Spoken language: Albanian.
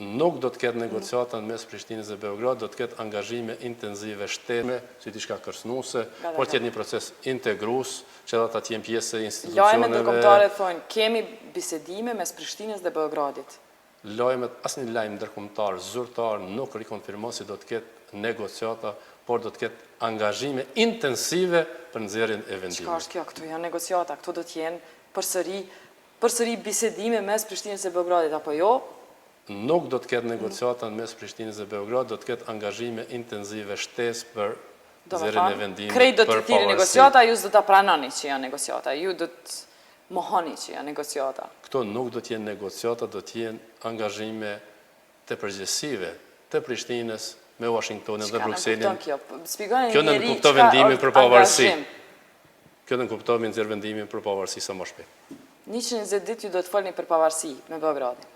Nuk do të ketë negociata në mes Prishtinës dhe Beogradit, do të ketë angazhime intenzive shtesë, si diçka kërcënuese, por të jetë një proces integrues, që edhe ata të jenë pjesë e institucioneve. Lajmet ndërkombëtare thonë, kemi bisedime mes Prishtinës dhe Beogradit. Lajmet, asnjë lajm ndërkombëtar zyrtar nuk rikonfirmon se do të ketë negociata, por do të ketë angazhime intensive për nxjerrjen e vendimit. Çka është kjo? Këto janë negociata, këto do të jenë përsëri Përsëri bisedime mes Prishtinës e Beogradit apo jo? Nuk do të ketë negociata në mes Prishtinës dhe Beogradit, do të ketë angazhime intenzive shtesë për nxjerrjen e vendimit për pavarësi. Krejt do t'i thirrin negociata, ju s'do ta pranoni që janë negociata, ju do të mohoni që janë negociata. Këto nuk do të jenë negociata, do të jenë angazhime të përgjegjësive të Prishtinës me Uashingtonin dhe Brukselin. Çka nënkupton kjo? Shpjegoni një njeri çka është angazhim. Kjo nënkupton me nxjerr vendimin për pavarësi sa më shpejt. 120 ditë ju do të folni për pavarësi me Beogradin.